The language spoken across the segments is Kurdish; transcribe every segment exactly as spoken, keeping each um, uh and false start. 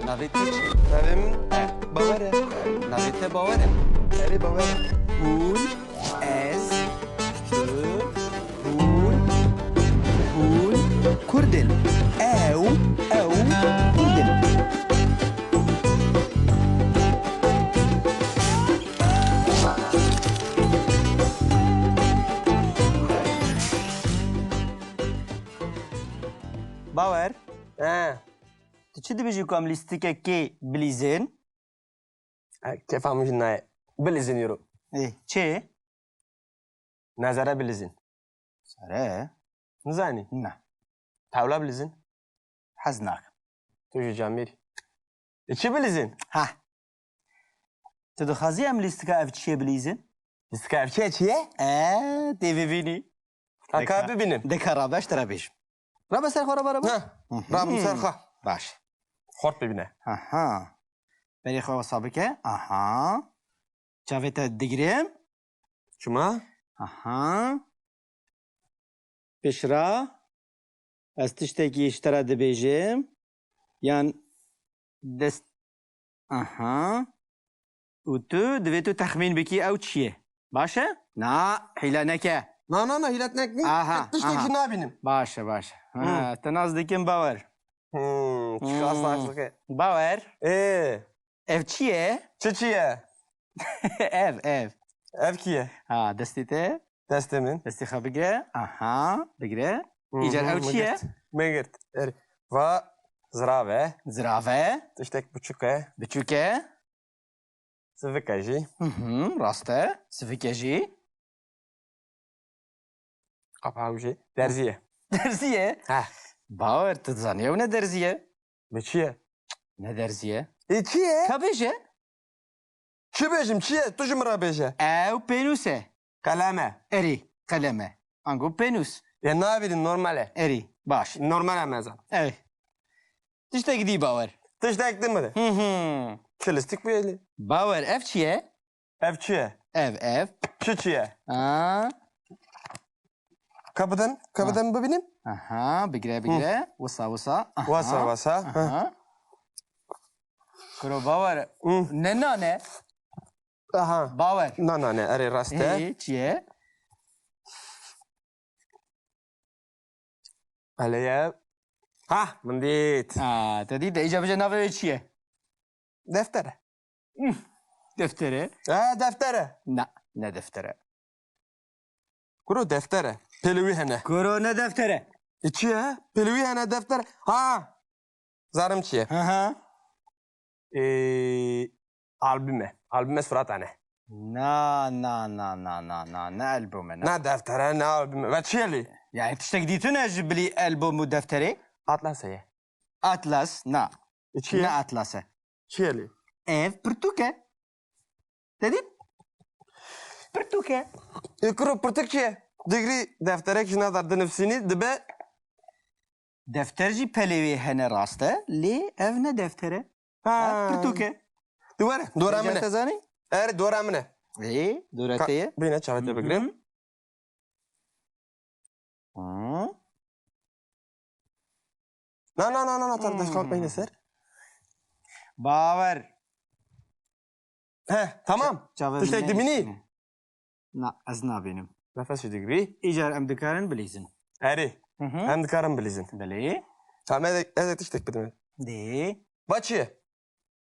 Navê te çi? Navê min Bawer e. Navê te Bawer e? Erê, Bawer e. Hûn, ez, tu, hûn, hûn Kurd in. Ew, ew Kurd in. Bawer. He. Tu çi dibêjî ku em lîstikekê bilîzin? E, kefa min jî nayê. Bilîzin îro. Ê, çi? Nezere bilîzin. Sere? Nizanî? Ne. Tawla bilîzin? Hez nakim. Tu jî camêrî. E, çi bilîzin? Ha. Tu dixwazî em lîstika ev çiyê bilîzin? Lîstika ev çiyê çi ye? E, tê bibînî. Ha, ka bibînim. Deka rabe, ez te re bêjim. Rabe ser xwe, rabe, rabe. Ha, rabim ser xwe. Baş. Xort bibîne. Aha. Berê xwe wisa bike. Aha. Çavê te digirim. Çima? Aha. Pişra. Ez tiştekî ji te re dibêjim. Yan dest. Aha. Û tu divê tu texmîn bikî ew çi ye. Baş e? Na, hîle neke. Na, na, na, hîlet nek nî. Aha, tiştek aha. Jî nabînim. Baş e, baş e. Ha, te nas dikim Bawer. Hmm, çiqas nas dike. Bawer. Ê. Ev çi ye? Çi çi ye? Ev, ev. Ev kî ye? Ha, destê te? Destê min. Destê xwe bigire. Aha, bigire. Îcar ew çi ye? Me girt. Er, va zirav e. Zirav e. Tiştek biçûk e. Biçûk e. Sivik e jî. Hı hı, rast e. Sivik e jî. Qapa ew jî derzî ye. Derzî ye? Heh. Bawer, tu dizanî ew ne derzî ye? Bi çi ye? Ne derzî ye? Ê, çi ye? Ka bêje. Çi bêjim, çi ye? Tu ji min re bêje. Ew pênûs e. Qelem e. Erê, qelem e. Ango pênûs. Ê, nabînin, normal e. Erê, baş. Normal e mezan. Erê. Tiştek dî Bawer. Tiştek din bide. Hı hı. Çi lîstik bûye lê? Bawer, ev çi ye? Ev çi ye? Ev, ev. Çi çi ye? Ha. Ka bidem, ka bidem bibînim. Aha, bigire, bigire. Wisa, wisa. Aha. Wisa, wisa. Aha. Kuro Bawer. Hı. Ne nane? Aha. Bawer. Na nane, erê rast e. Ê, çi ye? Hele ye. Ha, min dît. Ha, te dît de, îca bêje navê wê çi ye? Defter e. Defter e? Ha, defter e. Na, ne defter e. Kuro defter e. Pêlê wî hene. Kuro ne defter e. E, çi ye? Pêlê wî hene defter. Ha! Zarim çi ye? Hı hı. Ê, album e. Album e surata ne. Na, na, na, na, na, na, ne album e, ne. Ne defter e, ne album e. Ve çi ye lê? Yani tiştek dîtine ji bilî album û defterê? Atlas e ye. Atlas, na. E, çi ye? Ne atlas e. Çi ye lê? Ev pirtûk e. Te dît? Pirtûk e. E, kuro pirtûk çi ye? Digrî defterek ji nadar dinivsînî dibe. Defter jî pelê wê hene rast e, lê ev ne defter e. Ha. Ev pirtûk e. Di were, dora min e. Te zanî? Er, dora min e. Ê, dora te ye. Bîne, çavê te bigirim. Hı. Hı. Na, na, na, na, na, tar destxan peyne ser. Bawer. He, tamam. Tiştek dibînî? Na, ez nabînim. Nefes jî digirî. Îcar em dikarin bilîzin. Erê. Hı hı. Em dikarin bilîzin. Belê. Tamam, ez, ez tiştek bidim. Dê. Va çi ye?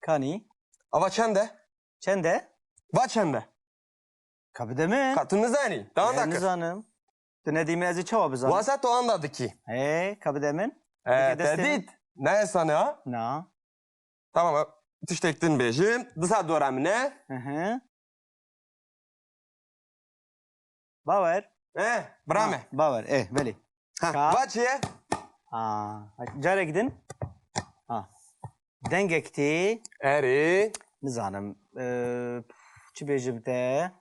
Kanî. Ava çend e? Çend e? Va çend e? Ka bide min. Ka tu nizanî? Te anda kir. Nizanim. Tu nedî min, ez ê çawa bizanim? Wasa tu anda dikî. Ê, ka bide min. E, te dît? Ne esane ha? Na. Tamam, tiştek din bêjim. Disa dora min e. Hı hı. Bawer. Eh, bira me. Bawer, eh, belê. Ha, va çi ye? Ha, carek din. Ha. Dengek tê. Erê. Nizanim. Ee, çi bêjim te?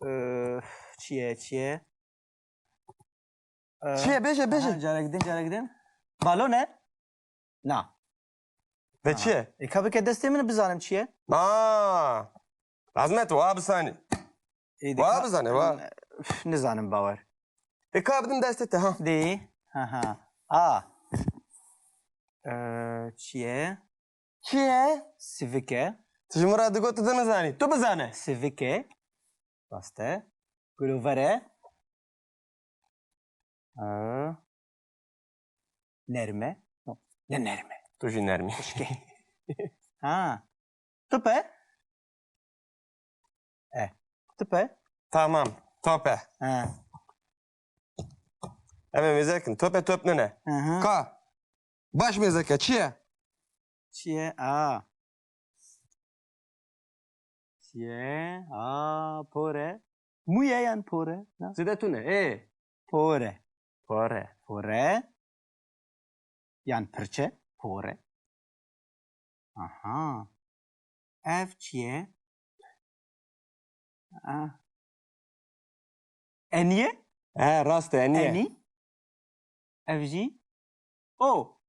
Ee, çi ye, çi ye? Ee, çi ye? Bêje, bêje. Aha, carek din, carek din. Balon e? Na. Ve çi ye? E, ka bike destê min bizanim çi ye? Aa! Lazim e tu wa bisanî. Wa bizane, wa. Üf, nizanim Bawer. E, ka bidim destê te, ha. Dê. Ha, ha. A. Ee, çi ye? Çi ye? Sivik e. Tu ji min re digot, tu dinizanî. Tu bizane. Sivik e. Rast e. Gulover e. Ha. Nerm e. No, ne nerm e. Tu jî nerm î. Xişk e. Ha. Top e. E. Top e. Tamam. Top e. Ha. Em ê mêze kin. Top e, top nine. Aha. Ka. Baş mêze ke. Çi ye? Çi ye? A. Çi ye? A, por e. Mû ye yan por e? Na? Zêde tune. Ê. Por e. Por e. Por e. Yan pirçe. Por e. Aha. Ev çi ye? Ah. Enî ye? He, rast e, enî ye. Enî. Ev jî. O.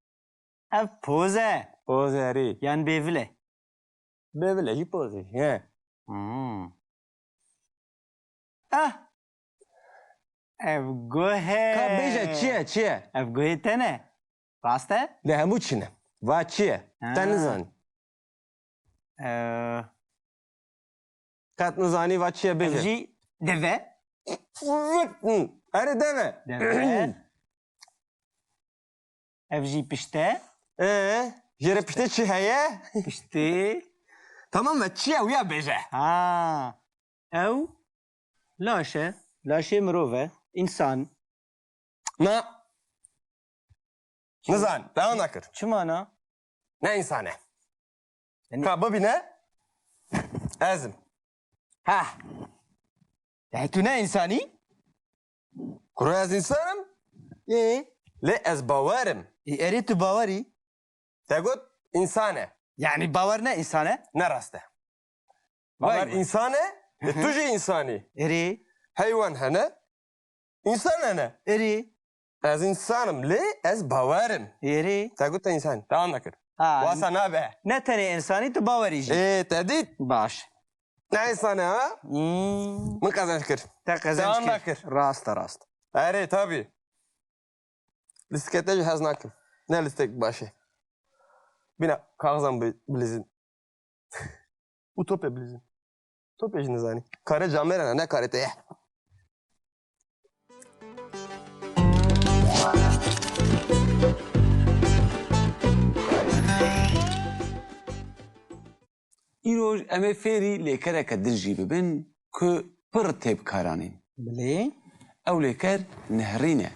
Ev poz e. Poz e, erê. Yan bêvil e. Bêvil e jî poz e. He. Hmm. Ah. Ev guh e. Ka bêje çi ye, çi ye? Ev guhê te ne. Rast e? Lê hemû çi ne? Va çi ye? Ha. Te nizanî. Ee, Qet nizanî va çi ye, bêje. Ev jî deve. Erê, deve. Deve. Ev jî pişte. Ee, jê re piştê çi heye? Piştê. Tamam, ve çi ye, wîya bêje. Ha. Ew laş e. Laşê mirov e. Însan. Na. Nizan, devam nakir. Çima na? Ne însan e? Yani Ka bibîne, ez im. Ha. Yani tu ne însanî? Kuro, ez însan im. Ê? Lê ez bawer im. Ê, erê tu bawer î? Te got însan e. Yani bawer ne însan e? Ne rast e. Vay Bawer vay. Însan e, e, tu jî însanî. Erê. Heywan hene, însan hene. Erê. Ez însan im, lê ez bawer im. Erê. Te got te însan. Devam nakir. Ha, Wasa nabe. Ne tenê însanî, tu bawerî jî. Ê, te dît? Baş. Ne însan e, ha? Hmm. Min qezenc kir. Te qezenc Devam kir. Nakir. Rast e, rast. Erê, tabii. Lîstikê te jî hez nakim. Ne lîstek baş e. Bîna kaxizan bi-, bilîzin. Û topê bilîzin. Topê jî nizanî. Karê camêran e, ne karê te ye. Îroj em ê fêrî lêkereke din jî bibin ku pir tê bi kar anîn. Bilê. Ew lêker nihrîn e.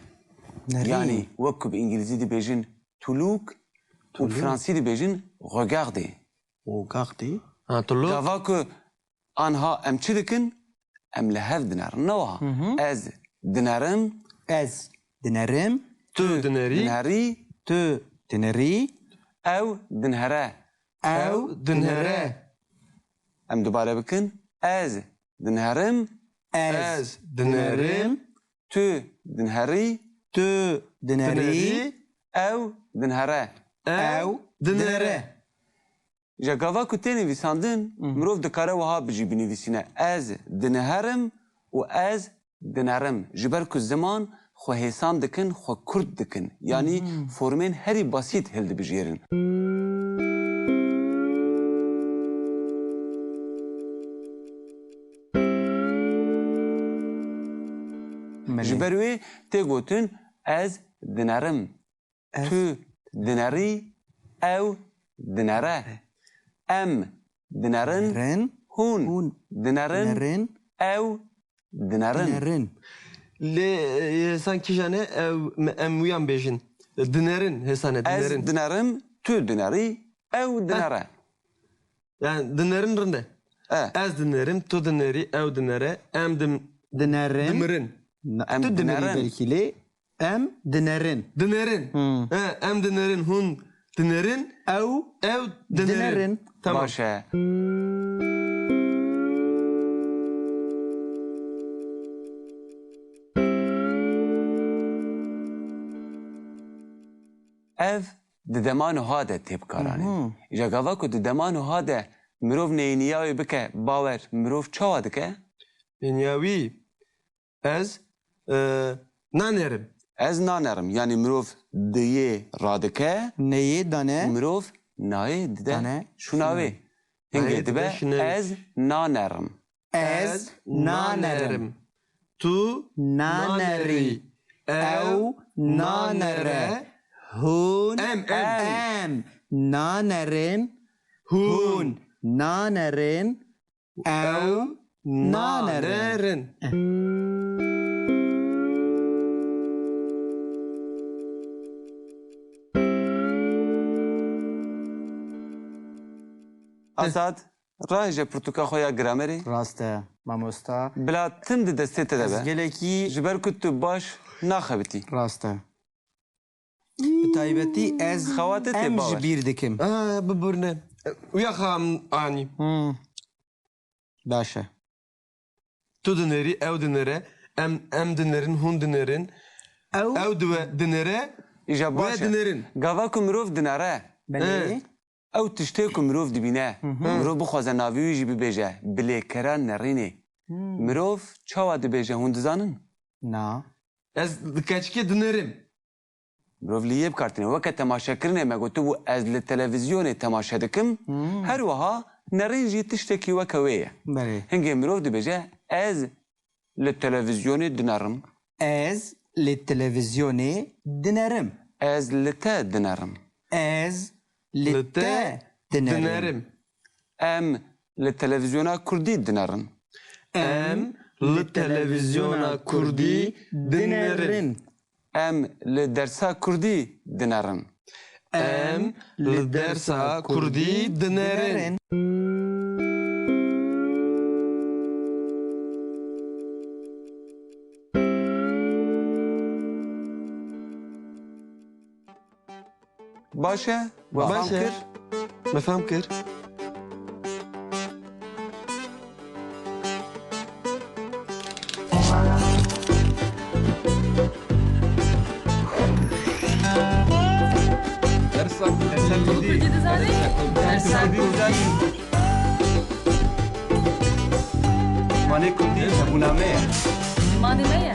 Nihrîn. Yanî wek ku bi îngilîzî dibêjin tulûk û Tulûk. Bi fransî dibêjin regardê. Regardê. Ha, tulûk. Gava ku anha em çi dikin? Em li hev dinerin. Ne wiha? Hı hı. Ez dinerim. Ez dinerim. Tu dinerî. Dinerî. Tu dinerî. Ew dinhere. Ew dinhere. Em dubare bikin. Ez dinherim. Ez dinerim. Tu dinherî. Tu dinerî. Ew dinhere. Ew dinhere. Ji gava ku tê nivîsandin, Hı. mirov dikare wiha bi jî binivîsîne, ez diniherim û ez dinerim. Ji ber ku ziman xwe hêsan dikin, xwe kurt dikin. Yanî Hı. formên herî basît hildibijêrin. Belê. Ji ber wê tê gotin, ez dinerim. Ez Tu dinerî, ew dinere. Em dinerin, Dinerin. Hûn Hûn dinerin, dinerin. Ew dinerin. Dinerin. Lê, e, hêsan kîjan e, ew, me, em wiyan bêjin. Dinerin, hêsan e, Ez dinerin. Dinerim, tu dinerî, ew dinere. Yani dinerin rind e. E. Ez dinerim, tu dinerî, ew dinere, em dim-, Dinerin. Dimirin. Na, Em tu dinerî dinerin. Belkî lê em dinerin. Dinerin. Hmm. He, em dinerin, hûn dinerin. Ew Ew dinerin. Dinerin. Tamam. Baş e. Ev di dema nuha de tê bikaranîn. Mhm. Îja gava ku di dema nuha de mirov neyê niya wê bike bawer, mirov çawa dike? Neyniya wî, ez, e, nanerim. Ez nanerim. Yanî mirov diyê radike. Neyê dane. Mirov nayê dide Tane şûna wê. Hingê Nayê dibe dide şûna wê. Ez nanerim. Ez nanerim. Tu nanerî. Ew nanere. Hûn em, em. Em nanerin. Hûn nanerin. Ew nanerin. Asad, rahêje pirtûka xwe ya gramerê. Rast e, mamosta. Bila tim di destê te de Ez be. gelekî Ji ber ku tu baş naxebitî. Rast e. Bi taybetî ez Xewatê tê em bawer. ji bîr dikim. Aa, biburne. Uya xam anî. Hmm. Baş e. Tu dinêrî, ew dinêre, em, em dinêrin, hûn dinêrin. Ew Ew diwe dinêre, Îja we baş e. dinêrin. Gava ku mirov dinere, Belê. Ew tiştê ku mirov dibîne, Hı hı. mirov bixwaze navê wî jî bibêje, bi lêkera nerînê. Hmm. Mirov çawa dibêje hûn dizanin? Na. Ez li keçikê dinêrim. Mirov li yê bikartîne. Weke temaşekirinê me gotibû, ez li televîzyonê temaşe dikim. Hmm. Her wiha nerîn jî tiştekî weke wê ye. Belê. Hingê mirov dibêje, ez li televîzyonê dinerim. Ez li televîzyonê dinerim. Ez li te dinerim. Ez li Li te te dinerim. dinerim. Em li televîzyona kurdî dinerin. Em li televîzyona kurdî dinerin. Em li dersa kurdî dinerin. Em li dersa kurdî dinerin. Baş e, we Baş fam e. kir? Me fam kir. Dersa Kurdî dizanî? Dersa Kurdî. Zimanê Kurdî hebûna me ye. Zimanê me ye.